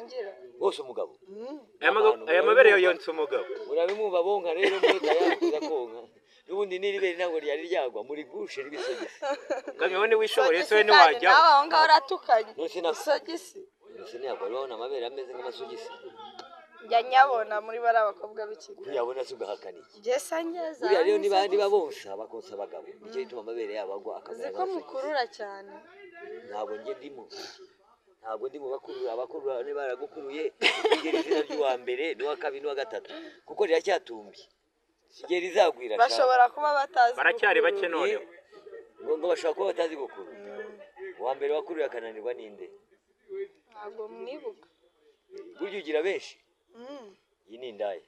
Ngira. Bose umugabo. Aya mabere yo yonsa umugabo. Murabimwumva bonka rero, mwe tayari kuza konka. N'ubundi n'iri ntabwo ryari ryagwa muri gushe n'ibisogisi. Kamyo ni wishoboye se, we Isogisi kandi. ntiwajyaho. Nawe aho ngaho uratukanye. None na Isogisi. None ntabwo wari amabere ameze nk'amasogisi? Njya nyabona muri bariya bakobwa b'i Kigali. Uyabona se ugahakana iki? Njye sa ngeza. Buriya rero niba bonsa, bakonsa abagabo, nicyo gituma amabere yabo agwa Uzi akamera ko nk'amasogisi. mukurura cyane. Ntabwo njye ndimo, ntabwo ndi mu bakurura. Abakurura niba baragukuruye, ugera izina ry'uwa mbere n'uwa kabiri n'uwa gatatu, kuko riracyatumbye igihe rizagwira sha. Bashobora kuba batazi Baracyari gukurura. bake noneho. Ngo bashobora kuba batazi gukurura. Uwa mbere wakuruye akananirwa ninde? Ntabwo mwibuka. Burya ugira benshi. Iyi ni indaya.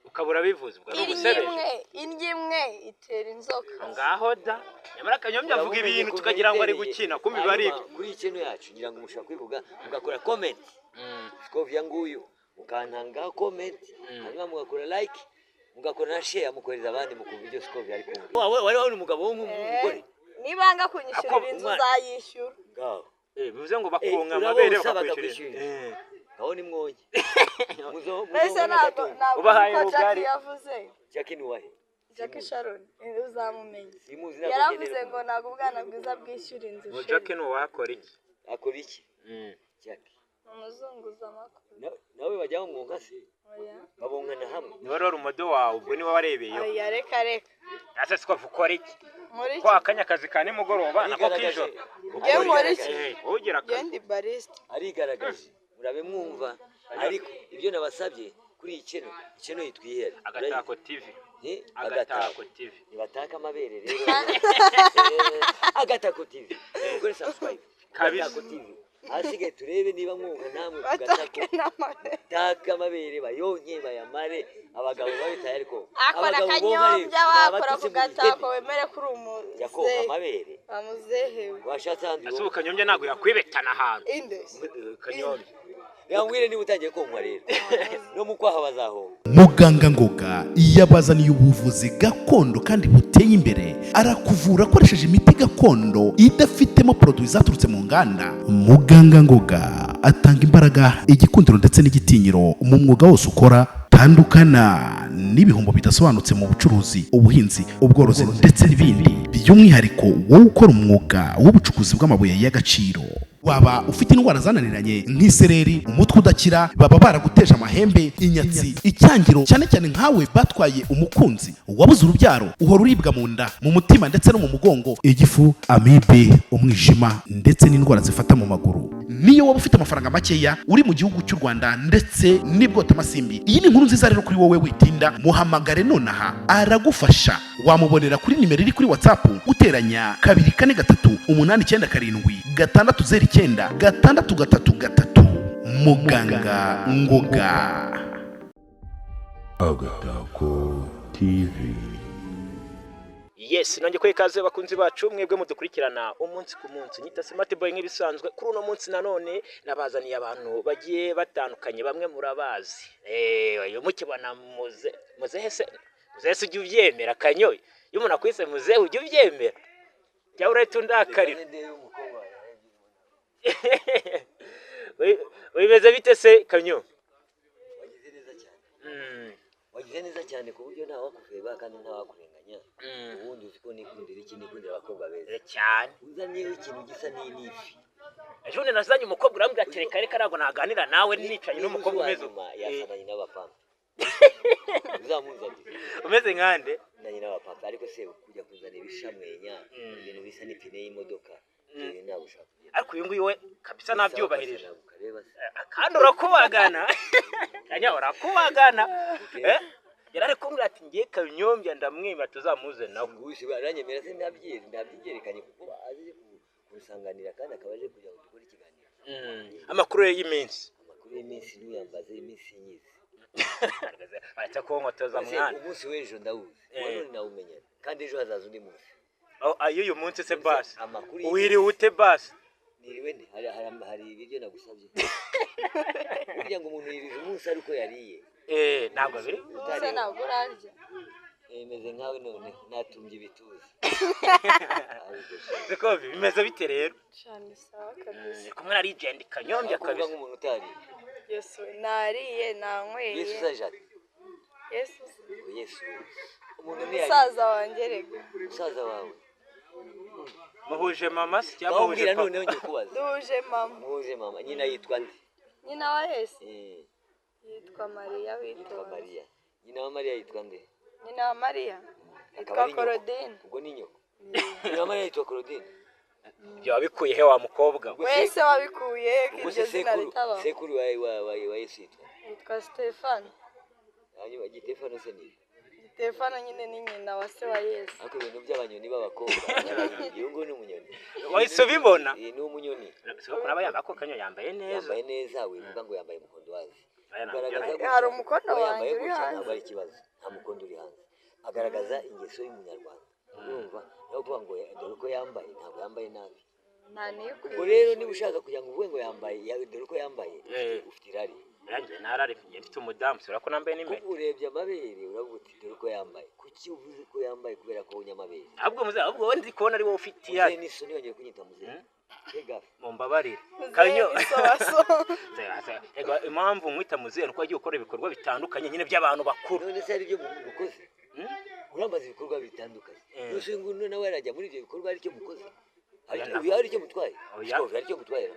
Ukaba urabivuze, ubwo ari Indyo ubusebeje. imwe, indyo imwe itera inzoka. Ngaho da, nyamara Kanyombya avuga Urabumenye ibintu ukuntu tukagira ngo ari yitereye. gukina, kumbe biba ari Hanyuma, ibyo. kuri iyi channel yacu, ngira ngo mushobora kwivuga mugakora comment. Scovia nguyu, mukantanga comment, hanyuma mugakora like, mugakora na share, mukohereza abandi, mukumva ibyo Scovia ari kumva. Wari wari umugabo w'umugore. Nibanga kunyishyurira inzu, Umwana. uzayishyura. Ngaho. Bivuze ngo bakonka amabere urabonsa bakakwishyurira. bakakwishyurira. Ngaho ni mwonye. Mbese ntabwo ntabwo Ubahaye uzi ko ubugari. Jackie yavuze? Jackie ni uwahe? Jackie Sharon, uzamumenya. Simuzi, ntabwo Yaravuze ngendera ngo ntabwo ubwana bwiza bwishyura inzu. Ngo Sheri. Jack ni uwakora iki? Akora iki Jackie? Umuzunguzamakuru. Nawe bajya bamwonka se? Oya. Babonkana hamwe. Niba wari umudo wawe, ubwo niwe warebeyeho. Oya, reka reka. Ese siko ukora iki? Muri iki? Ko akanya akazi ka nimugoroba nako Arigaragaje. k'ijoro. Njye nkora iki? Wowe ugira Njye akazi. ndi barista. Arigaragaje, murabe mwumva. Ariko ibyo nabasabye kuri iyi channel, channel yitwa Ihera. Agatako TV. Ni Agatako TV. Nibataka amabere rero. Agatako TV, mugore subscribe. Kabisa. Agatako TV. Ahasigaye turebe niba mwumva namwe ku Batake gatako. n'amabere. Taka amabere, bayonke, bayamare, abagabo babe tayari ko Akora abagabo bonka rero, akanyombya ni wakora abatutsi ku mu gatako gihene. wemere ko uri Jya konka umuzehe. amabere. Bamuzehewe. Washatse ahandi Ese ubu wonka. Kanyombya ntabwo yakwibetana ahantu? Inde? Kanyombya. Reka ngwire, niba utangiye konkwa rero, no mu kwaha bazahonga. Muganga Ngoga yabazaniye ubuvuzi gakondo kandi buteye imbere. Arakuvura akoresheje imiti gakondo idafitemo produits zaturutse mu nganda. Muganga Ngoga atanga imbaraga, igikundiro ndetse n'igitinyiro mu mwuga wose ukora. Tandukana n'ibihombo bidasobanutse mu bucuruzi, ubuhinzi, ubworozi ndetse n'ibindi. By'umwihariko wowe ukora umwuga w'ubucukuzi bw'amabuye y'agaciro, waba ufite indwara zananiranye nk'isereri, umutwe udakira, baba baraguteje amahembe, inyatsi, icyangiro, cyane cyane nkawe batwaye umukunzi, wabuze urubyaro, uhora uribwa mu nda, mu mutima ndetse no mu mugongo, igifu, amibe, umwijima ndetse n'indwara zifata mu maguru. Niyo waba ufite amafaranga makeya, uri mu gihugu cy'u Rwanda ndetse n'ibwotamasimbi, iyi ni inkuru nziza rero kuri wowe. Witinda, muhamagare nonaha, aragufasha. Wamubonera kuri nimero iri kuri WhatsApp: uteranya 2438970609 633. Muganga Ngoga. Agatako TV. Yes, nongeye kuha ikaze bakunzi bacu, mwebwe mudukurikirana umunsi ku munsi. Nyita Smart Boy nk'ibisanzwe. Kuri uno munsi nanone nabazaniye abantu bagiye batandukanye, bamwe murabazi. Uyu mukibona muze muzehe se, muzehe se ujya ubyemera kanyoye? Iyo umuntu akwise muzehe ujya ubyemera cyangwa urahita undakarira? Ndebe umukobwa. Bimeze bite se kanyo? Wagize neza cyane. Wagize neza cyane ku buryo ntawakufeba kandi ntawakurenganya. Ubundi uzi ko nikundira iki? Nikundira abakobwa beza. Cyane. Uzanyeho ikintu gisa n'ifi. Ejo bundi nazanye umukobwa, urambwira ati reka reka, ntabwo naganira nawe nicaye n'umukobwa umeze uko yasa na nyina w'abapampa, uzamuzanire. Umeze nkande? Na nyina w'abapampa. Ariko se kujya kuzana ibishamwenya, ibintu bisa n'ipine y'imodoka, ibyo bintu ntabwo ushaka. Ariko uyu nguyu we kabisa nabyubahirije. Ntabwo ukareba se. Kandi urakubagana kanya, urakubagana. Yari ari kumbwira ati ngiye Kanyombya ndamwemera, tuzamuze nawe. Nguyu aranyemera se? Ntabyiyerekanye kuko aje kunsanganira kandi akaba aje kugira ngo dukore ikiganiro. Amakuru y'iminsi? Amakuru y'iminsi ntuyambaze, iminsi nyizi. Bahita kunkotoza. Ese Mwana. umunsi w'ejo ndawuzi, uwa none nawumenya, kandi ejo hazaza undi munsi. Ay'uyu munsi se basi? Amakuru Wiriwe ute basi? Niriwe nte? Hari ibiryo nagusabye? Burya ngo umuntu yiriza umunsi ari uko yariye. Ntabwo biri. Se ntabwo urarya? Meze nkawe none natumbye ibituza. Sikovi, bimeze bite rero? Cyane, sawa kabisa. Ndi kumwe na legend Kanyombya Kuvuga kabisa. nk'umuntu utariye. Yesu, nariye, nanyweye. Yesu sajate. Yesu. Yesu. Umuntu ntiyariye. Musaza wanjye rega. Musaza wawe. Muhuje mama se cyangwa Ngaho muhuje mbwira papa? noneho ngiye kubaza. Duhuje mama. Muhuje mama. Nyina yitwa nde? Nyina wa Yesu Eh, yitwa Mariya yitwa witonze. Mariya. Nyina wa Mariya yitwa nde? Nyina wa Mariya Akaba yitwa ari nyoko. Korodine. Ubwo ni nyoko. Nyina wa Mariya yitwa Claudine. Ibyo wabikuye he wa mukobwa we? Wese wabikuye ko Ubwo iryo se zina sekuru ritabaho? sekuru wa Yesu yitwa. Yitwa Stefano. Hanyuma Gitefano se ni. Stefano nyine ni nyina wa se wa Yesu. Ariko ibintu by'abanyoni b'abakobwa. Uyu nguyu ni umunyoni. Wahise ubibona? Iyi ni umunyoni. Siko naba yambaye ako kanyo, yambaye neza. Yambaye neza, wivuga ngo yambaye umukondo wazi. Aya ntabwo Kugaragaza yambaye. gutya, Hari umukono kuba yambaye wanjye uri gutya hanze. ntabwo ari ikibazo. Nta mukondo uri hanze. Agaragaza ingeso y'umunyarwanda. Urumva? Naho kuvuga ngo dore uko yambaye, ntabwo yambaye nabi. Nta Ubwo nikwiye. rero niba ushaka kugira ngo uvuge ngo yambaye dore uko yambaye, ufite irari. Nanjye nararifite, mfite umudamu, sura ko nambaye n'impeta. Kuko urebye amabere uravuga uti dore uko yambaye. Kuki uvuze ko yambaye? Kubera ko ubonye amabere. Ahubwo muze, ahubwo wowe ndi kubona ari wowe ufite Muzehe irari. n'isoni yongeye kunyita muzehe. Kegafe. Mumbabarire. Kanyo. Isobaso. Ego, impamvu nkwita muzehe nuko wagiye ukora ibikorwa bitandukanye nyine by'abantu bakuru. None se hari ibyo mukoze? Hmm? Urambaza ibikorwa bitandukanye. Eh. Nuse nguno nawe arajya muri ibyo bikorwa hari icyo mukoze? Oya, Uyu hari icyo mutwaye? Oya. Siko hari icyo mutwaye?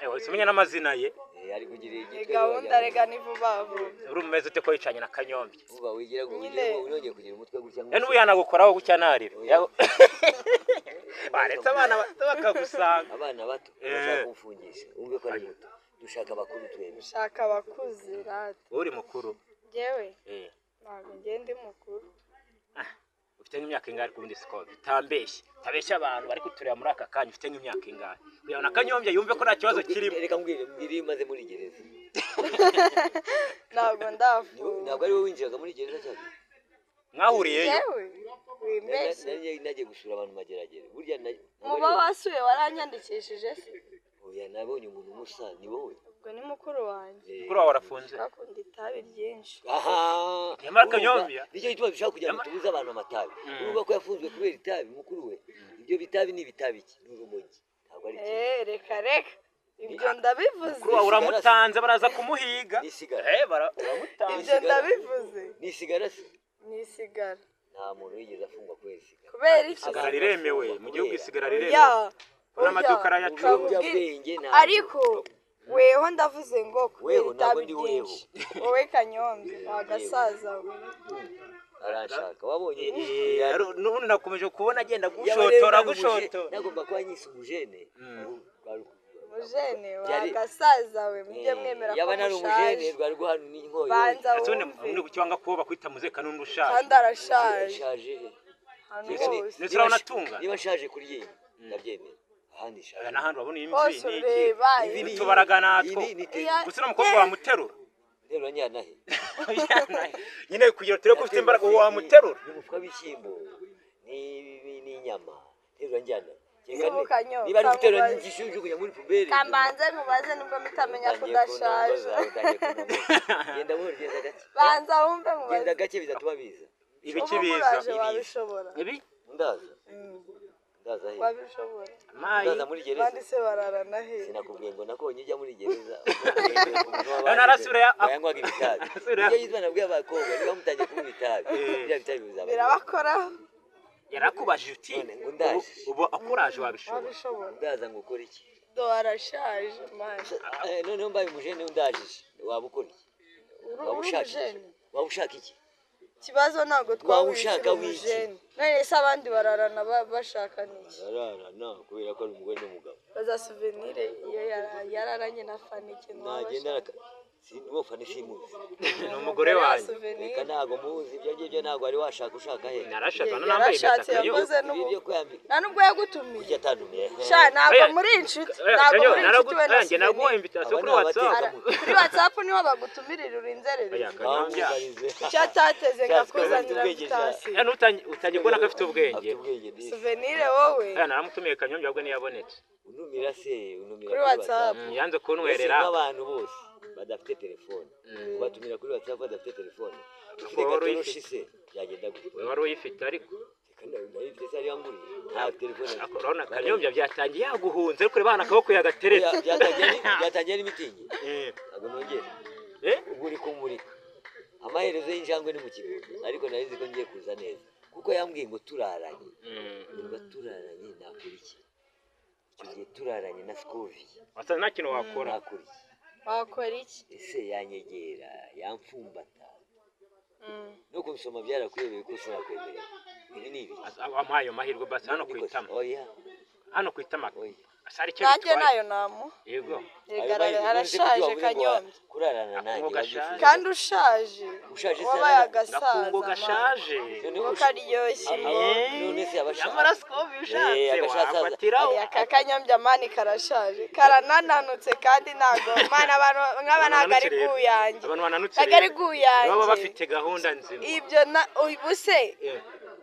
Wahise umenya n'amazina ye. Eh, ari kugira Ni igitwe. gahunda rega, ni vuba vuba. Uri umeze ute ko yicanye na Kanyombya? Uba wigira ngo Nyine. ugire ngo unongeye kugira umutwe gutya Eh, n'ubu yanagukoraho gutya narire. Baretse abana bato bakagusanga. Abana bato bashaka kumfungisha. Wumve ko ari muto. Dushaka abakuru twembi. Shaka abakuze rata. Wowe uri mukuru. Njyewe Eh. ntabwo njye ndi mukuru. Ufite nk'imyaka ingahe ku bundi, Sikovi? Utambeshye, utabeshya abantu bari kutureba muri aka kanya, ufite nk'imyaka ingahe? Kugira ngo na Kanyombya yumve ko nta kibazo kirimo. Reka mbwire mbwire iyo umaze muri gereza. Ntabwo ndafunga. Ntabwo ari wowe winjiraga muri gereza cyane. Mwahuriyeyo? Njyewe wimbeshye. Nari nagiye gusura abantu mageragere. Burya Mu bo wasuye waranyandikishije se? Oya, nabonye umuntu musa, ni wowe. Ubwo ni mukuru wanjye. Eh. Mukuru wawe arafunze? Akunda itabi ryinshi. Aha. Nyamara Urumva, Kanyombya. nicyo gituma dushaka kugira ngo tubuze abantu amatabi. Urumva ko yafunzwe kubera itabi mukuru we. Ibyo bitabi ni ibitabi iki? Ni urumogi. Ntabwo ari ikintu. Eh, reka reka, ibyo ndabivuze. Mukuru wawe uramutanze, baraza kumuhiga. Ni isigara. Eh, uramutanze. Ibyo ndabivuze. Ni isigara se? Ni isigara. Nta muntu wigeze afungwa kubera isigara. Kubera iki? Isigara riremewe mu gihugu, isigara riremewe. Oya. N'amaduka arayacuruza. Ibiyobyabwenge ntabwo. Ariko weho ndavuze ngo kubera Weho, ntabwo itabi ndi weho. ryinshi, wowe Kanyombya wagasaza we. Aranshaka wabonye. N'ubundi nakomeje kubona agenda Yaba rero gushotora nari umuje- gushotora. nagomba kuba nyise umujene. Mujene Byari- wagasaza we, mujye mwemera ko Yaba nari umujene mushaje. rwari guhana n'inkoyo. Banza Ese ubundi wumve. ubundi kuki wanga kuba bakwita muzehe kandi undi ushaje? Kandi arashaje. Nshaje he? Ahantu Reka hose. Ndetse urabona atunga. Niba nshaje kuri iyi ndabyemera, ahandi nshaje. Aya n'ahandi urabona imvi Hose n'iki. ureba. Ibi ni- Utubaraga natwo. Ibi ni te- Gusa uriya mukobwa wamuterura? Nterura njyana he? Nyine kugira turebe ko ufite imbaraga, uwo wamuterura. Ni umufuka w'ibishyimbo n'inyama, nterura njyana. Kereka Ubu Kanyo, niba ari guterura kamubaze. n'igishuju kujya muri puberi. Kambanze nkubaze nubwo mutamenya ko udashaje. Genda buhoro, genda gake. Banza wumve nkubaze. Genda gake bizatuma biza. Ibiki Ubu biza? muraje wabishobora? Ibi? Ndaza. Ndaza he? Wabishobora? Mayi. Ndaza muri gereza? Abandi se bararana he? Sinakubwiye ngo nakubonye ujya muri gereza. None arasubira Yanywaga ibitabi. Arasubira Nicyo gituma nabwiye abakobwa niba mutangiye kunywa itabi, biriya bitabi bizaba. Birabakoraho. Yarakubajije uti None ngo ndaje. ubu akuraje wabishobora? Wabishobora? Ndaza ngo ukore iki? Do arashaje man. Noneho mbaye umujene undajije waba ukora iki? Uri Waba ushaka iki? umujene. Waba ushaka iki? Ikibazo ntabwo Waba twahuje ushaka wiki? umujene. None se abandi bararana bashaka n'iki? Ararana kubera ko ari umugore n'umugabo. Baza souvenir iyo yararanye na Fanny ikintu waba Nagenda ushaka. uwo Fanny simuzi. Ni umugore wanjye. Souvenir. Reka ntabwo muzi, ibyo ngibyo ntabwo wari washaka, ushaka he? Narashatse, hano nambaye impeta. Yarashatse, Kanyo. yakoze Ibi n'ubu. byo kwiyambika. Nta nubwo yagutumiye. Kuki atantumiye? Sha ntabwo Oya. muri inshuti. Oya, Ntabwo Kanyo, muri inshuti we na nanjye naguha souvenir. invitation Aba kuri ni WhatsApp. abateka. Kuri WhatsApp niho bagutumirira, uri inzererezi. Oya, Kanyombya. Icyo atateze ngo Sha, akuzanira afite ubwenge, sha. invitation. Eh, utangiye kubona ko afite ubwenge. Afite ubwenge disi. Souvenir wowe. Oya, naramutumiye Kanyombya, ahubwo ntiyabonetse. Untumira se, untumira Kuri WhatsApp. Yanze Mbese kuntwerera. nk'abantu bose badafite telefone, kubatumira kuri WhatsApp badafite telefone. Ufite Wari gatoroshi uyifite. se byagenda gute? We wari uyifite ariko. Reka ndayifite se, ariyo nguriye, nta telefone. Ariko urabona Kanyombya byatangiye yaguhunze, ariko reba hano akaboko yagateretse. Byatangiye n'imitingi. Ntabwo nongera. Ubwo uri kumurika amaherezo y'injangwe ni mu kigunda, ariko nari nzi ko ngiye kuza neza kuko yambwiye ngo turaranye. Niba turaranye nakora iki? Icyo gihe turaranye na Scovia. Wasanze nta kintu wakora. Nakora iki? Wakora iki? Ese yanyegera, yamfumbata no kunsoma byarakuyobeye ko sinakwemerera? Ibi ni ibiki? Wamuhaye ayo mahirwe basi hano ku Niko se, itama. Oya. Hano ku itama. Oya. Asa hari icyo Nanjye bitwaye. nayo namuha. Yego. Ayo Rega mahirwe, none se kuki arashaje wavuze ngo Kanyombya. kurarana nanjye Akungo gashaje. wabyifuza? Kandi ushaje. Ushaje se Wabaye agasaza. Gakungo Man. gashaje. Noneho Ngo karyoshye. None se abashaje Nyamara Scovia ushatse agashasaza. wafatiraho. Aya aka Kanyombya man karashaje, karanananutse, kandi ntago man abantu nk'aba ntago ari guyange. Abantu bananutse Ntago ari rero guyange. baba bafite gahunda nzima. Ibyo na ubu se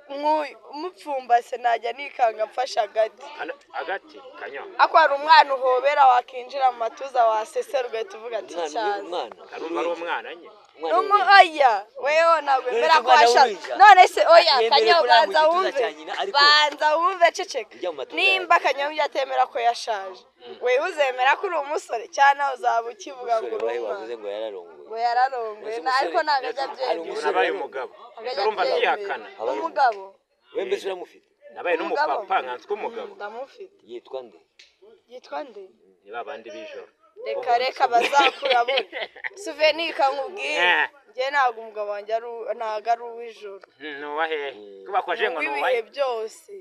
nk'uyu umupfumbase najya nikanga mfashe agati. Agati kanyo. Ako hari umwana uhobera wakinjira mu matuza wasesera ugahita uvuga ati Umwana cyaza. umwana. Karumva ari umwana nye. Umwana Numu w'uruhinja. oya, wewe ntabwo None wemera se ko umwana washaje. w'uruhinja? None se oya Yemerewe Kanyo, kurara mu banza gituza wumve. cya nyina, ariko- Banza wumve, ceceka. Ujya mu matuza Nimba Kanyombya atemera ko yashaje, wewe uzemera ko uri umusore cyane uzaba ukivuga ngo Umusore uri wahe umwana? wavuze ngo yararongoye? Ngo yarongoye Umusore- ariko ntabwo ajya Hari abyemera. umusore Nabaye warongoye. umugabo. Ntabwo ajya Urumva abyemera. byihakana. Aba ari Umugabo. We mbese uramufite? Nabaye Umugabo? n'umupapa nkanswe umugabo. Ndamufite. Yitwa nde? Yitwa nde? Ni ba bandi b'ijoro. Reka reka, bazakurabona souvenir kankubwire. Njye ntabwo umugabo wanjye ari ntabwo ari uw'ijoro. Nuwa hehe ko bakwaje ngo nuwa? W'ibihe byose,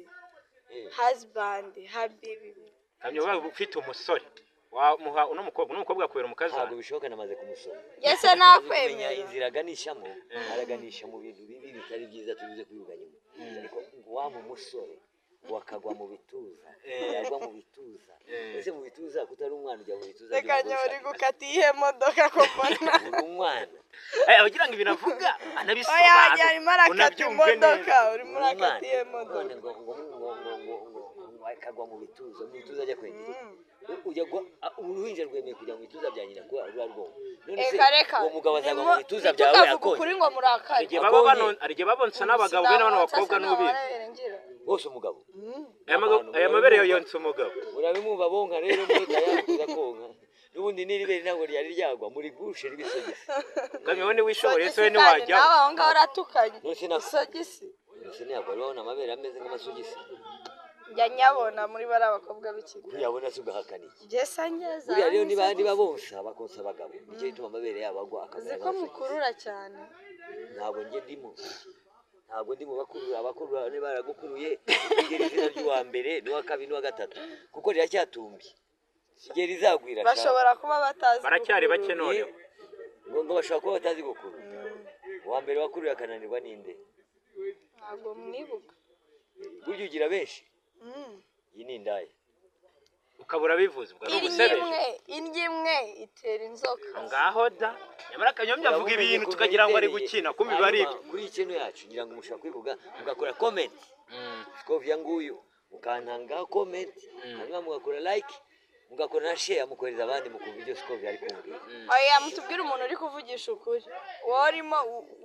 husband, habibi. Kamyo uba ufite umusore wamuha uno mukobwa, uno mukobwa akubera umukazana. Ntabwo bishoboka, namaze kumusoma. Yese Amaze kumenya nakwemera. inzira aganishamo, araganisha mu bintu bibi bitari byiza, tubuze kubivuga nyuma. Ariko ngo waba umusore wakagwa mu bituza, yagwa mu bituza, ese mu bituza kutari umwana ujya mu bituza Reka by'umugore nyori ushaka? gukata iyihe modoka ko mbona? Uri umwana. Ugira ngo ibintu avuga Oya, anabisobanura arimo arakata unabyumve imodoka. neza. Urimo Uri urakata umwana. iyihe modoka? None ngo ngo ngo ngo ngo ngo ngo akagwa mu bituza, mu bituza ajya kwengera ujya gwa uruhinja rwemeye kujya mu bituza bya nyina kuba ruba rwonka. None se Reka reka. uwo mugabo azagwa mu bituza byawe Ntitukavuge akonje? ukuri ngo murakare. Igihe baba hari igihe babonsa n'abagabo bene bano bakobwa n'ubizi. Bose umugabo. Aya mabere yonsa umugabo. Urabimwumva bonka rero muri tayari kuza konka n'ubundi n'iri bere ntabwo ryari ryagwa muri gushe ribisogisi. Kamyo wowe ntiwishoboye se, we Isogisi kandi ntiwajyaho. nawe aho ngaho uratukanye. None se Isogisi. None se ntabwo wari wabona amabere ameze nk'amasogisi? Njya nyabona muri bariya bakobwa b'i Kigali. Uyabona se ugahakana iki? Njye sa ngeza. Buriya rero niba bonsa bakonsa abagabo, nicyo gituma amabere yabo agwa Uzi akamera ko nk'amasogisi. mukurura cyane. Ntabwo njye ndimo, ntabwo ndi mu bakurura. Abakurura niba baragukuruye ugera izina ry'uwa mbere n'uwa kabiri n'uwa gatatu kuko riracyatumbye igihe rizagwira sha. Bashobora kuba batazi Baracyari gukurura. bake noneho. Ngo bashobora kuba batazi gukurura. Uwa mbere wakuruye akananirwa ninde? Ntabwo mwibuka. Burya ugira benshi. Iyi ni indaya. Ukabura bivuze ubwo ari Indyo umusebeje. imwe, indyo imwe itera inzoka. Ngaho da, nyamara Kanyombya avuga Urabona ibintu ukuntu tukagira ngo ari yitereye. gukina, kumbe biba ari Hanyuma, ibyo. kuri iyi channel yacu ngira ngo mushobora kwivuga mugakora comment. Scovia nguyu, mukantanga comment, hanyuma mugakora like, mugakora na share, mukohereza abandi mukumva ibyo Scovia ari kumbwira. Oya, mutubwire umuntu uri kuvugisha ukuri. Wowe urimo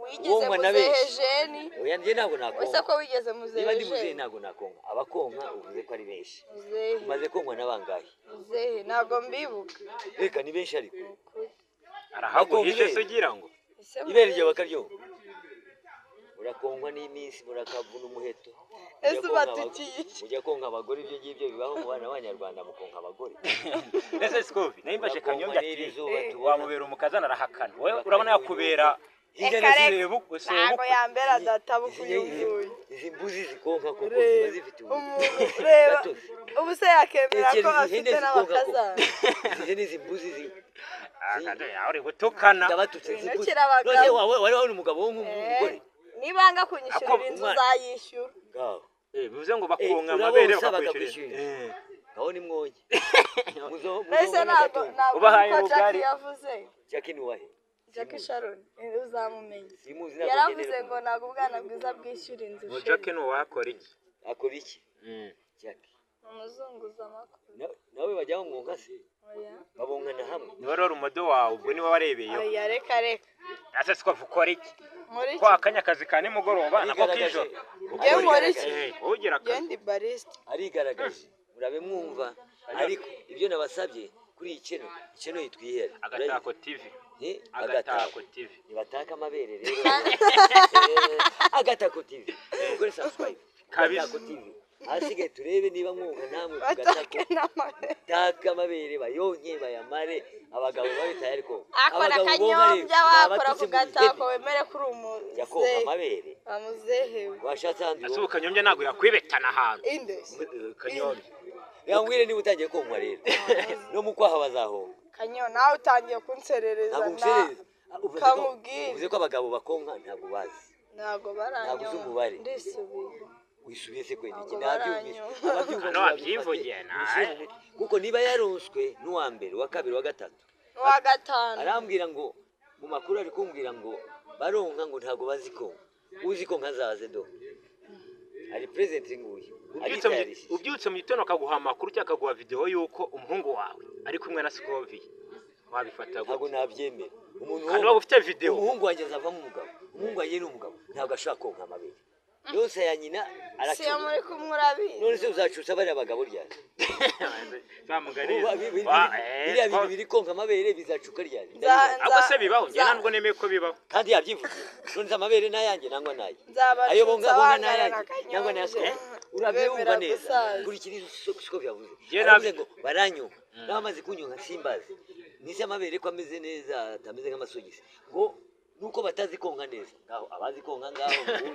wigeze Wonkwa na muzehe benshi. Jeni. Oya, njye ntabwo Ese nakonka. ko wigeze muzehe Niba ndi muzehe Jeni? ntabwo nakonka. Abakonka uvuze ko ari benshi. Muzehe, Umaze konkwa na bangahe? muzehe ntabwo mbibuka. Reka, ni benshi ariko. Ukuri. Arahaguhishe se ugira ngo Ese Ibere ryawe bakaryonka. Murakonkwa n'iminsi, murakavuna umuheto. Ese Mujya konka ubatukiye iki? Mujya konka abagore, ibyo ngibyo bibaho mu bana b'abanyarwanda, mukonka abagore. Ese Scovi nayo imbaje Murakonkwa Kanyombya n'iri ati zuba tubona. wamubera umukazana arahakana, wowe urabona yakubera Hirya Reka no reka. hino. Ntabwo yambera data Izi uyunguyu. Izi mbuzi zikonka koko ziba Reba zifite umuntu, reba gatozi. ubu se yakemera ko Izi hene afite zikonka koko. n'abakazana? Izi hene, izi mbuzi uri gutukana. Ndabatutse izi mbuzi. Winukira abagabo. None wawe wari wabona umugabo w'umugore? Nibanga kunyishyurira Ako- inzu umwana. uzayishyura. Ngaho. Bivuze ngo bakonka amabere Urabonsa bakakwishyurira. bakakwishyurira. Ngaho ni mwonye. Mbese Muzobona ntabwo gato. ntabwo Ubahaye uko ubugari. Jackie yavuze. Jackie ni uwahe? Jackie Sharon, uzamumenya. Simuzi, ntabwo Yaravuze ngendera ngo ntabwo ubwana bwiza bwishyura inzu. Ngo Sheri. Jack ni uwakora iki? Akora iki? Jackie. Umuzunguzamakuru. Nawe bajya bamwonka se? Oya. Babonkana hamwe. Niba rero umudo wawe ubwo niwe warebeyeho. Oya, reka reka. Ese Scovi ukora iki? Nkora iki? Kwa akanya akazi ka nimugoroba nako Arigaragaje. k'ijoro. Njye nkora iki? Eh, wowe ugira Njye akazi. ndi barista. Arigaragaje, murabe mwumva. Ariko ibyo nabasabye kuri iyi channel, channel yitwa Ihera. Agatako TV. Ni Agatako TV. Nibataka amabere rero. Agatako TV, mukore subscribe. Kabisa. Agatako TV, ahasigaye turebe niba mwumva namwe ku Batake gatako. n'amabere. Taka amabere, bayonke, bayamare, abagabo babe tayari konka. Akora Abagabo bonka rero, akanyombya, ni wakora abatutsi ku mu gatako gihebe. wemere kuri Jya konka umuzehe. amabere. Amuzehewe. Washatse ahandi Ese ubu wonka. Kanyombya ntabwo yakwibetana ahantu? Inde? Kanyombya. Reka ngwire, niba utangiye konkwa rero, no mu kwaha bazahonga. Kanyo, nawe utangiye kunserereza. Ntabwo Na nguserereza. Uvuze ko- Kamubwire. Uvuze ko abagabo bakonka ntabwo bazi. Ntabwo Ntabwo uzi baranyoma. umubare. Ndisubiye. Wisubiye se kweli? Iki Ntabwo nabyumvise. baranyuma. Ababyumva Hano ngo wabyivugiye, babifate, nawe. ubishyire mu mutwe. Kuko niba yaronswe n'uwa mbere, uwa kabiri, uwa gatatu, N'uwa gatanu. arambwira ngo mu makuru ari kumbwira ngo baronka, ngo ntabwo bazi konka. Uzi konka azaze do ari present nguyu. Aritayarishije. Ubyutse mu gitondo akaguha amakuru cyangwa akaguha videwo y'uko umuhungu wawe ari kumwe na Scovia, wabifata Ntabwo gute? nabyemera. Umuntu Kandi wonka- waba ufite videwo. Umuhungu wanjye azavamo umugabo. Umuhungu wanjye ni umugabo, ntabwo ashobora konka amabere yose ya nyina. Si iyo Aracura. muri kumwe urabizi. None se uzacutsa bariya bagabo ryari? Za mugani. Ubu, biriya bintu biri konka amabere bizacuka ryari? Nza- Ahubwo se bibaho? Njye nza- ntabwo nemeye ko bibaho. Kandi yabyivugiye. None se amabere n'ayanjye nangwa naye? Nzabacuza Ayo bonga bonga bangana na n'ayanjye nangwa Kanyombya. n'aya? Urabyumva Bemera neza. gusaza. Kurikira siko byavuze. Njye Aravuze ngo baranyonka, n'abamaze kunyonka simbazi nise amabere ko ameze neza, atameze nk'amasogisi, ngo nuko batazi konka neza. Ngaho abazi konka, ngaho nguyu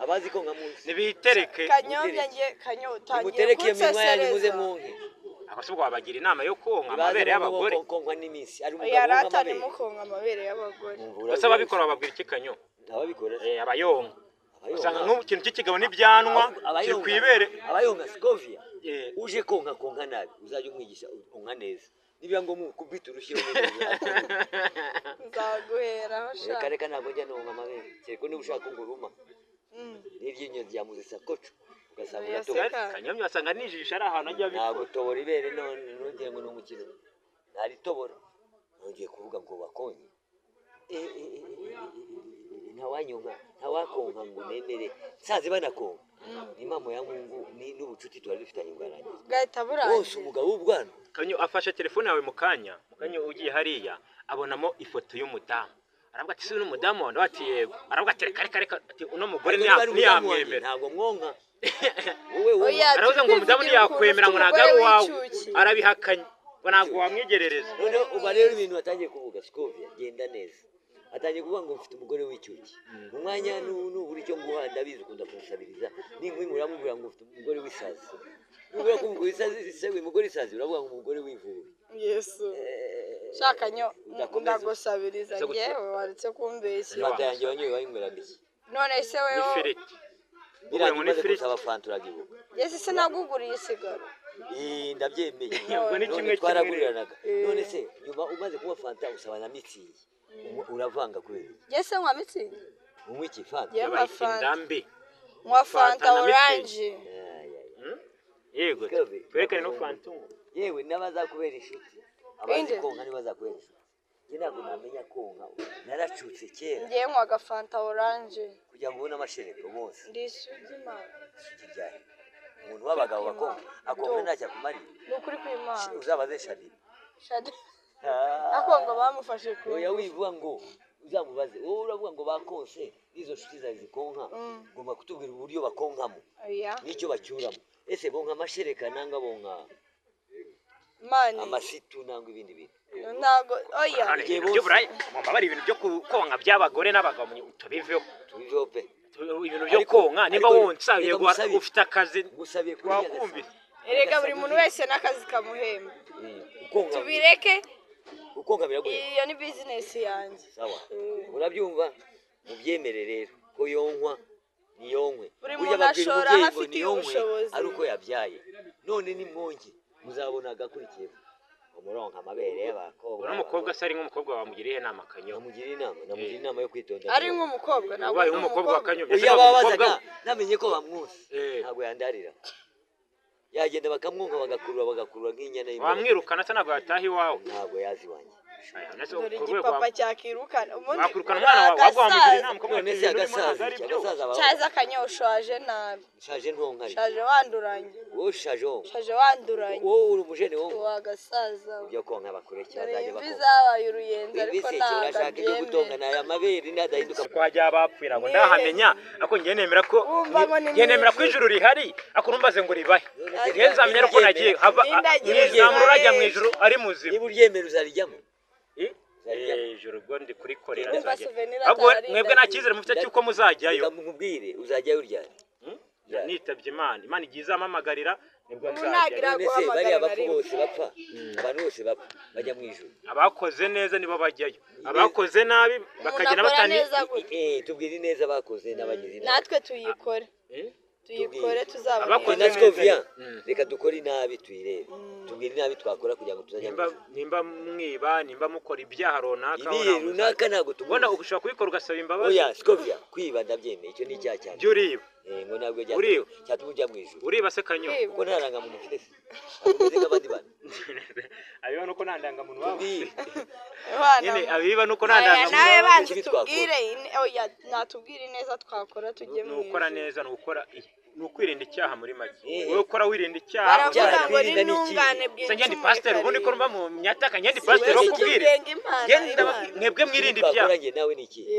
abazi konka munsi. Nibitereke. Kanyombya, nge Kanyo, utangiye Nimutereke iyo minwa yanyu muze kunsesereza. mwonke. Ako se ubwo wabagira inama yo konka Nibaze amabere mwonke. y'abagore? Konkwa n'iminsi ari umugabo Oya, wonka rata, amabere. ntimukonke amabere y'abagore. Mwumva Ese ababikora bababwira iki, Kanyo? Ababikora se? Eh, abayonka. Abayonka. Usanga nk'ubu ikintu cy'ikigabo n'ibyanwa kiri ku ibere. Abayonka, Scovia, Eh. uje konka, konka nabi, uzajya umwigisha onka neza, niba ngombwa ukubita urushyi. Nzaguheraho sha. Reka reka, ntabwo njya nonka amabere, kereka niba ushaka ngo uruma n'iryinyo rya muzisa koco ugasanga Oya, uratobora. seka. Kanyombya wasanga nijisho ari ahantu ajya abikora. Ntabwo tobora ibere none ntugire ngo ni umukino, ntaritobora. Nongeye kuvuga ngo bakonye. Eh, eh, eh, eh, eh, ntawanyonka, ntawakonka ngo nemere nsanze banakonka. Ni impamo ya Mungu, ni n'ubucuti twari dufitanye bwarangiye. Bwahita Wose burangira. umugabo w'ubwana. Kanyo afashe telefone yawe mu kanya, mu kanya ugiye hariya abonamo ifoto y'umudamu, aravuga ati: "Si uno mudamu wawe?" Nawe ati: "Yego." Aravuga ati: "Reka reka reka," ati: "Uno mugore Ariko niba ari umudamu wanjye, ntiyamwemera." ntabwo mwonka wowe wowe. Oya, Aravuze ngo umudamu turi kwivugira ntiyakwemera, ngo ukuntu ntabwo ari ufite uwawe. umugore w'icyuki. Arabihakanye ngo ntabwo wamwigerereza. Noneho uba rero ibintu watangiye kuvuga, Scovia, genda neza. Atangiye kuvuga ngo mfite umugore w'icyuki. Mu mwanya nubura icyo nguha, ndabizi ukunda kumusabiriza, ninkwimura uramubwira ngo ufite umugore w'isazi. Nubura kumubwira isazi, se umugore isazi, uravuga ngo umugore w'ivubi. Yesu shaka nyo. Udakomeza. Ndagusabiriza? Ese gute- Ngewe waretse kumbeshya. Fanta yanjye wanyoye wayinyweraga iki? None se Ni wewe? ifiriti. Biriya Ngo ni umaze ifiriti. gusaba fanta uragibuka. Yesi, sinaguguriye isigaro. Ii, ndabyemeye. Ubwo ni None kimwe kimwe. twaraguriranaka. Eh. None se nyuma umaze kunywa fanta usaba na Mützig, uravanga kubera iki? Yesi, nywa Mützig. Unywa iki, fanta? Yewe, Yabaye fanta. indambi. Nywa Fanta fanta na orange. Ay, ay, ay. Yego. Kevin. Twerekane no fanta unywa. Yewe n'abazakubera inshuti, abazi Inde? konka ntibazakubera inshuti. Njye ntabwo namenya konka, naracutse kera. Ngewe nywaga fanta orange. Kugira ngo ubone amashereka bose. Ndi isugi, Imana. Isugi ryahe? Umuntu w'abagabo bakonka akonka ntacyo akumariye. Ni ukuri kw'Imana. Uzabaze Shadi. Shadi Ah. ako ngo bamufashe ku Oya, wivuga ngo uzamubaze. Wowe uravuga ngo bakonse n'izo nshuti zawe zikonka, ugomba kutubwira uburyo bakonkamo Oya. n'icyo bacyuramo. Ese bonka amashereka nangwa bonka Mani amasitu nangwa ibindi bintu? Ntabwo, oya. None Igihe ibintu bose- by'uburaya, mumbabarire, ibintu byo konka by'abagore n'abagabo tubiveho. Tubiveho pe. Ibintu byo Ariko- konka, nimba ariko wonsa, reka yego, ngusabe. ufite akazi. Ngusabiye kuri Wakumvise. Erega buri muntu wese n'akazi kamuhemba. Ukonka, Tubireke. ukonka biraguhemba. Iyo ni bizinesi yanjye. Sawa, urabyumva, mubyemere rero ko yonkwa niyonkwe. Buri Burya muntu babwira ashora aho umubyeyi ngo afitiye niyonkwe ubushobozi. ari uko yabyaye. None nimwonke muzabona agakurikiyeho, umuronka amabere y'abakobwa. Uno mukobwa se ari nk'umukobwa wamugiriye inama, Kanyo? Namugira inama, namugira inama yo kwitonda. Ari nk'umukobwa, ntabwo Ubaye ndi nk'umukobwa wa Kanyombya, Iyo se babazaga umukobwa we? namenye ko bamwonsa, Eh. ntabwo yandarira, yagenda bakamwonka, bagakurura, bagakurura nk'inyana y'imbwa. Wamwirukana se? Ntabwo yataha iwawe? Ntabwo yazi iwanjye. Dore igipapa cyakirukana ubundi. Wakwirukana umwana wawe, ahubwo wamugira inama ukamubwira None ati se ibintu urimo ntabwo agasaza ari iki? byo. Agasaza bawe. Cyaza akanyoshaje nabi. Ushaje ntonkari. Shaje wanduranye. Wowe ushaje wonka. Shaje wanduranye. Wowe uri umujene wonka. Wagasaza. Ujya konka bakureke, Dore bazajya imvi bakonka. zabaye uruyenzi, ariko Ibiseke ntabwo urashaka ibyo gutonga abyemera. ni aya mabere ntadahinduka. Ko hajya abapfira ngo ndahamenya, ariko njye nemera ko Wumva ngo ni njye nemera ko mu ijuru rihari, ariko ntumbaze ngo ribahe. None se Njye nzamenya ko nagiye hava Nindagira nta muntu urajya mu ribahe. ijuru ari muzima. Niba uryemera uzarijyamo. Eh, Uzarijyamo. ijuru ubwo ndi kurikorera Urumva nzajya. souvenir Ahubwo atari mwebwe nta indagira. cyizere mufite cy'uko muzajyayo. Reka nkubwire, uzajyayo uryari? Ryari? Nitabye Imana, Imana igiye izampamagarira nibwo Ubu nzajyayo. ntagira None se guhamagara bariya na bapfu rimwe. bose bapfa, abantu bose bapfa bajya mu ijuru? Abakoze neza nibo bajyayo, abakoze nabi bakagenda akora batani. neza gute? Tubwire neza bakoze n'abagize inabi. Natwe tuyikore. Eh? Tuyikore tuzabona. Abakoze Na neza. Scovia, reka dukore inabi tuyirebe, tubwire inabi twakora kugira ngo tuzajya mu Nimba ijuru. nimba mwiba, nimba mukora ibyaha runaka, Ibihe aho ntabwo runaka ntabwo ubona tumuzi. ushobora kubikora ugasaba imbabazi. Oya Scovia, kwiba ndabyemeye, icyo ni icyaha cyane. Jya uriba. Ngo ntabwo Uriba. cyatuma ujya mu ijuru. Uriba se kanyo? Kwiba. Kuko nta rangamuntu mfite se, ntabwo meze nk'abandi bantu. Abiba nuko nta ndangamuntu baba Tubwire. bafite. Abana Nyine abiba nuko nta Oya, ndangamuntu nawe baba banza Ikibi twakora. tubwire oya, natubwire ineza twakora tujye ni mu ukora ijuru. neza, ni ukora, ni ukwirinda icyaha muri make. Eh. Wowe ukora wirinda icyaha. Baravuga Icyaha ngo twirinda ni ikihe? n'intungane Se ngende bwinshi. pasiteri, ubundi ko numva mu myataka ngende pasiteri wo Wese kubwira. ugenga Imana, Ngende Imana. mwebwe mwirinde Ikibi ibyaha. twakora njye nawe ni ikihe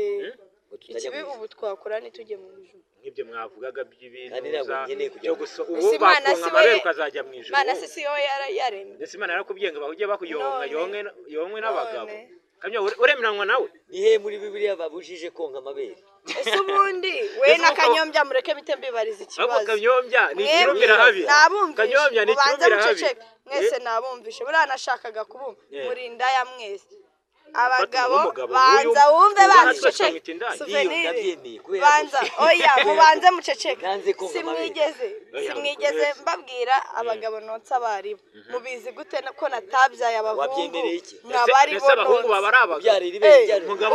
ngo tutajya Ikibi mu ijuru? ubu twakora ntitujye mu ijuru. Nk'ibyo mwavugaga Kandi by'ibintu ntabwo nkeneye kujya byo mu gusa Ese ubu Imana bakonka si we- amabere ukazajya mu ijuru. Imana se si yo yaremye? Ndetse Imana yarakubwiye ngo bahujye bakuyonka None. yonke yonkwe n'abagabo. None. Kamyo uremeranwa nawe? Ni he muri Bibiliya babujije konka amabere? Ese ubundi we Ese na uko- Kanyombya, mureke bite mbibariza Ahubwo ikibazo. Kanyombya ni Mwebwe ikirumbira habi. nabumvishe. Kanyombya ni Mubanze ikirumbira habi. muceceke mwese, nabumvishe. Buriya nashakaga kubumva. Yeah. Muri indaya mwese abagabo. Umugabo Banza nk'uyu, wumve, ubu banza natwe uceceke. twamwita indaya. Iyo Souvenir. ndabyemeye kubera ko- Banza, oya, mubanze muceceke. Nanze konka amabere. Simwigeze Oya, simwigeze mwese. mbabwira abagabo nonsa abaribo. Mubizi gute ko natabyaye abahungu? Wabyemereye iki? Mwabari Ese abahungu baba ari abagabo? Ubyarira ibere ryaryo. Umugabo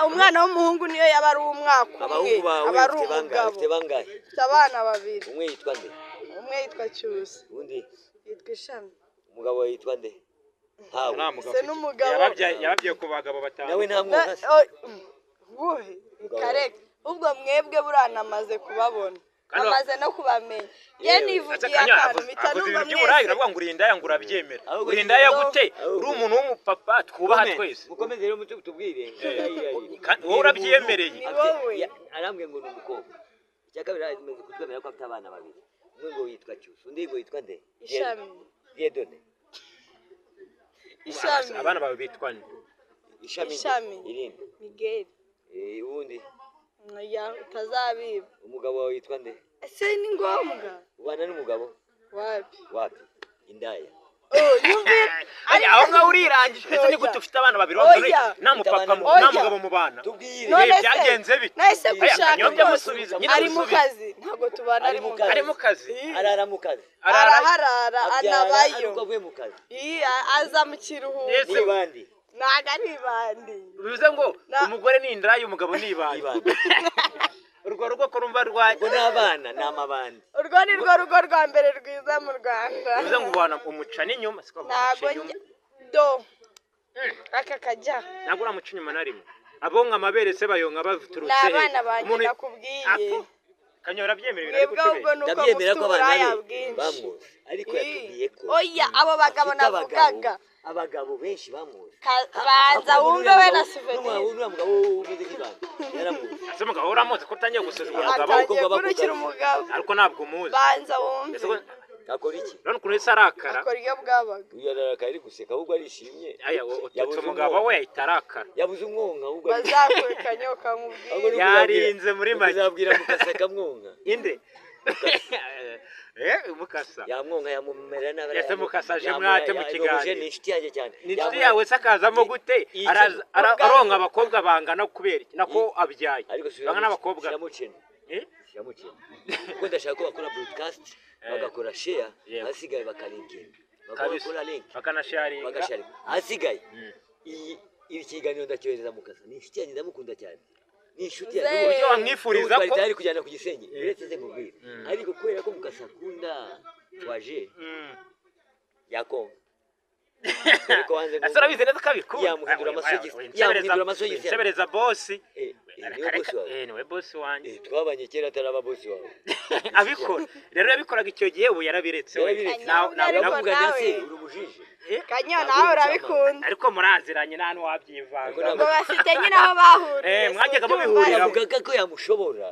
Umwana w'umuhungu niyo yaba ari umwaka umwe Abahungu bawe aba ari ufite bangahe? umugabo. Ufite bangahe? Mfite abana babiri. Umwe yitwa nde? Umwe yitwa Cyusa. Undi? Yitwa Ishami. Umugabo wawe yitwa nde? Ntawe. Nta mugabo Se afite. n'umugabo. Yababyaye ku bagabo batanu. Nawe nta mwonka se? Buhe kareka, ubwo mwebwe buriya namaze kubabona, Kandi namaze no kubamenya. Ye Yewe. nivugiye Kanyo akantu mpita avuze numva ibintu by'uburaya, mwese. uravuga ngo uri indaya, ngo urabyemera. Ahubwo Uri indaya gute? Ahubwo- Uri umuntu w'umupapa twubaha twese. Mukomeze rero tubwire. Kandi wowe urabyemereye. Ni wowe. Arambwiye ngo ni umukobwa. Icya kabiri, amaze kutwemera ko afite abana babiri, umwe ngo yitwa Cyusa, undi ngo yitwa nde? Ishami. Dieudonné. Ishami. Abana bawe bitwa nde? Ishami nde? Ishami. Irindi? Miguel. Uwundi? Oya, utazabiba. Umugabo wawe yitwa nde? Ese ni ngombwa? Ubana n'umugabo? Wapi. Wapi, indaya. Oh, yumvira. Ari aho ngaho urirangije. Ese ni Oya. gute ufite abana babiri Oya. wambaye nta mupapa Oya. nta mugabo mu bana? Tubwire. None se Byagenze bite? nahise Aya, gushaka Kanyombya rwose. musubize, nyine Ari mu musubize. kazi, ntabwo tubana, ari mu kazi. Ari mu kazi. Arara mu kazi? Arara. Araharara. Abyara Anabayo. ari uko avuye mu kazi? Iya, aza mu kiruhuko. Ese- Ni bandi? Ntabwo ari ibandi. Bivuze ngo Na- umugore ni indaya, umugabo ni Ni ibandi. bandi? Urwo rugo ko rumva rwa Ubwo n'abana ni amabandi. Urwo ni rwo rugo rwa mbere rwiza mu Rwanda. Bivuze ngo ubana umuca n'inyuma, siko Ntabwo bamuca inyuma. njya do aka kajya. Ntabwo uramuca inyuma na rimwe. Abonka amabere se bayonka Ni baturutse he? abana banjye Umuntu- nakubwiye. Apo. Kanyora arabyemera ibintu ari Mwebwe ahubwo kutubeshya. ni uko Ndabyemera mufite ko abana uburaya be bwinshi. bamwoze, ariko yatubwiye ko Oya, abo bagabo afite abagabo navugaga. abagabo benshi bamwoze. Banza wumve we na Souvenir. N'uriya mugabo umeze nk'ibandi yaramuzi. Ese umugabo uramuzi ko utangiye gusuzugura umugabo? Atangiye Abakobwa kurukira bakugana. umugabo. Ariko ntabwo umuzi. Banza wumve. Ese ko- Akora iki? Urabona ukuntu ese arakara? Akora iyo bwabaga. Uyu ararakaye, ari guseka, ahubwo arishimye. Aya, ututse Yabuze umugabo umwonka. we ahita arakara. Yabuze umwonka ahubwo Bazakureka nyoka ahubwo nkubwire. ni Yarinze muri make. Uzabwira mukasa akamwonka. Inde? Mukasa. Yamwonka, yamumera nabi. Ese mukasa aje mwate mu kiganiro? Ni inshuti yanjye cyane. Ni inshuti yawe se akazamo gute? Iki- Aronka abakobwa bangana kubera iki? Nako abyaye. Ariko Bangana n'abakobwa. shyiramo channel. Eh? Shyiramo channel kuko ndashaka ko bakora broadcast, bagakora share, Yego. ahasigaye bakalinkinga, Kabisa. bagakora link, Bakanasharinga. bagashare. Ahasigaye iyi iri kiganiro ndacyohereza mukasa, ni inshuti yanjye, ndamukunda cyane, ni inshuti yanjye. Uze. Uburyo wamwifuriza Twari ko tayari kujyana ku gisenge, uretse se nkubwire, ariko kubera ko mukasa akunda twaje yakonka. Dore ko wanze Ese urabizi neza ko abikunda? Yamuhindura amasogisi, Oya, yamuhindura amasogisi. Nsebereza bosi. Niwe bosi wawe? Niwe bosi wanjye. Twabanye kera ataraba bosi wawe. Abikora rero, yabikoraga icyo gihe, ubu yarabiretse we. Yarabiretse. Ariko Uravuga nawe- se uri umujiji. Kanyo, nawe urabikunda. Ariko muraziranye, nta n'uwabyivanga. Ariko Ngo bafite nyine aho bahuriye. Mwajyaga Si ubyumva? mubihurira. Yavugaga ko yamushobora.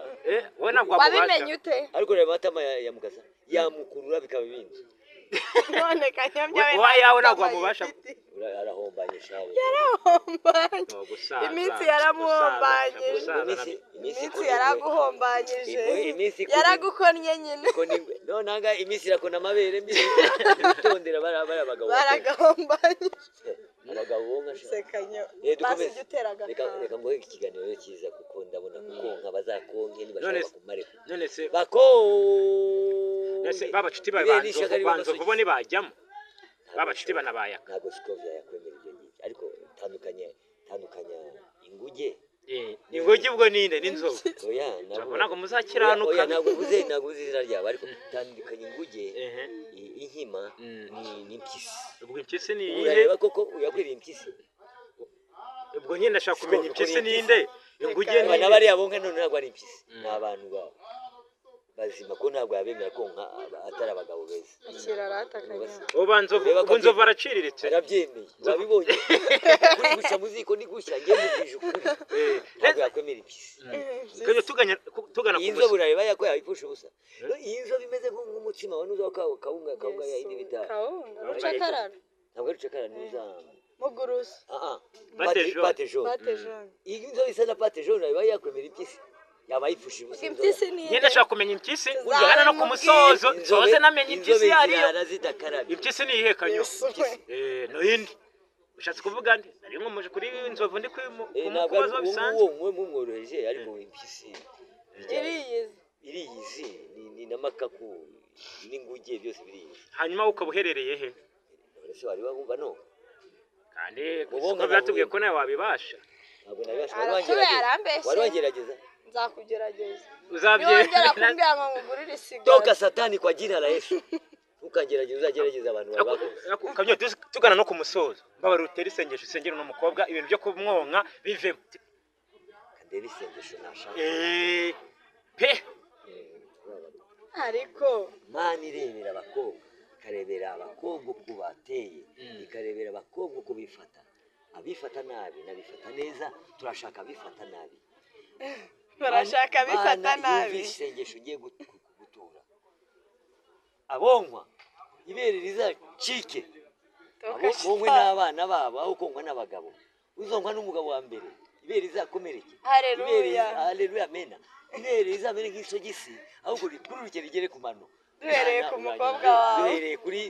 Wowe ntabwo wamubasha. Wabimenye ute? Ariko reba amatama ya Mukasa, yamukurura bikaba ibindi. None Kanyombya we Wowe ayawe ntabwo nta wamubasha. yifite. Arahombanye shawe. Yarahombanye. No, gusaza, Iminsi yaramuhombanyije. gusaza Iminsi nabyo. Iminsi ikona ingwe. yaraguhombanyije. Iminsi ikona- Yaragukonnye nyine. Ikona ingwe. None aha ngaha iminsi irakona amabere mbi. Witondera bariya bagabo. Baragahombanyije. Abagabo bonka sha. Sekanyo. Eh, Basi dukomeze. ujya utera Reka agakanda. reka nguhe ikiganiro rero cyiza, kuko ndabona kukonka bazakonke nibashaka bakumareho. None se Bakonke. none se ba bacuti bawe Ibere n'ishyaka riba banzovu bo amasogisi. ntibajyamo? Ba bacuti banabayaka. Ntabwo Scovia yakwemera ibyo ngibyo, ariko tandukanya, tandukanya inguge. Inguge ubwo ninde? N'inzovu? Oya. Ntabwo ntabwo muzakiranuka. Oya, ntabwo mvuze izina ryabo, ariko tandukanya inguge, inkima n'impyisi. Ubwo impyisi ni iyihe? Urareba koko uyakwiriye impyisi? Ubwo nyine ndashaka kumenya Siko, impyisi ukuri ninde, inguge Aba ninde? n'abariya bonka none ntabwo ari impyisi, ni abantu bazima, ko ntabwo yabemera konka atari abagabo beza. Akira rata, Kanyo. Ubu banzovu, Ureba ko ubu nzovu araciriritse. Arabyemeye, wabibonye? Ukuri guca mu ziko ni gushya. Njye mubwije ukuri, ntabwo yakwemera impyisi. Kajya tugana ku Iyi musozi. nzobe urareba yako yayipfusha ubusa. Iyi nzobe imeze nk'umutsima wa nuza wa kawunga, kawunga ya indi bita Kawunga rucakarara. Ntabwo ari rucakara, nuza. Mugurusi. Ah ah. Pâte jaune. Pâte jaune. Pâte jaune. Iyi nzobe isa na pâte jaune, urareba yakwemera impyisi? Yaba yipfushije ubusa. Impyisi ni Njye ndashaka kumenya impyisi, Tuzabimubwira. tugana no ku musozo nsoze namenye impyisi Inzobe iyo ariyo. zirara zidakarabye. Impyisi ni iyihe, Kanyo? Yesu we. N'iyindi ushatse kuvuga nde? Nari nkomeje kuri inzovu, ndi Ntabwo ari kumubaza uwo bisanzwe. nguwo mwe mumworoheje, ariko impyisi Iriyizi. iriyizi, ni n'amakaku n'inguge byose biriyizi. Hanyuma wowe ukaba uherereye he? None se wari wumva no Kandi Ubonka siko byatubwiye ntabwo- ko nawe wabibasha. Ntabwo nabibasha. Arashoboye, arambeshye. Wari wagerageza? Nzakugerageza. Uzabyemera? Niwongera kumbwira ngo nkugurire isigara. Toka satani kwa jina la Yesu. Ntukangerageze, uzagerageza abantu bari bakoze. Kanyo, tugana no ku musozo, mbabarira utere isengesho, usengere uno mukobwa, ibintu byo kumwonka bivemo. Ndebe isengesho nashaka. Pe. Ariko Mana irebera abakobwa, ikarebera abakobwa uko bateye, ikarebera abakobwa uko bifata, abifata nabi n'abifata neza. Turashaka abifata nabi. Barashaka bifata Mana, nabi. yumve isengesho ugiye gutura. Abonkwa ibere rizacike. Bonkwe n'abana babo aho konkwa n'abagabo. Uzonkwa n'umugabo wa mbere, ibere rizakomereke. Haleluya. Haleluya, amena. Ibere rizamere nk'isogisi, ahubwo rikururuke rigere ku mano. Duhereye Mana, ku uranyumve. mukobwa wawe. Duhereye kuri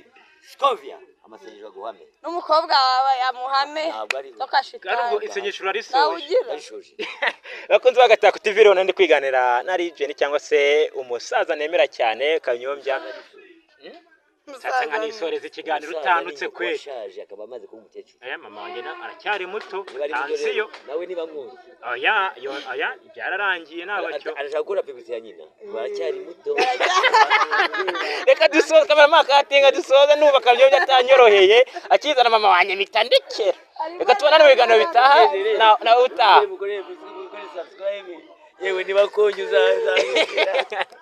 Scovia, amasengesho aguhame. N'umukobwa wawe amuhame. Ntabwo ari we. Toka Kandi ubwo shitani. isengesho Nawe uraриsoje. ugira. Ndarishoje. Bakunzi ba Gatako TV rero, ndi kwiganira na Legend cyangwa se umusaza nemera cyane Kanyombya. Sasa nka nisoreza ikiganiro Umusaza utandutse ni nyoko kweli. washaje akaba amaze kuba umukecuru. Aya mama wanjye aracyari muto. Niba ari muto rero, Tansiyo. nawe niba mwumva Oya, oya, byararangiye ntabacyo. Arashaka gukora publicité ya nyina, ngo aracyari muto. Reka dusoze, kameramani katinga dusoze, nuba Kanyombya atanyoroheye akizana mama wanjye mitandikira. Reka tubonane mu biganiro bitaha nawe utaha. Mukore subscribe, yewe niba konye uzaza.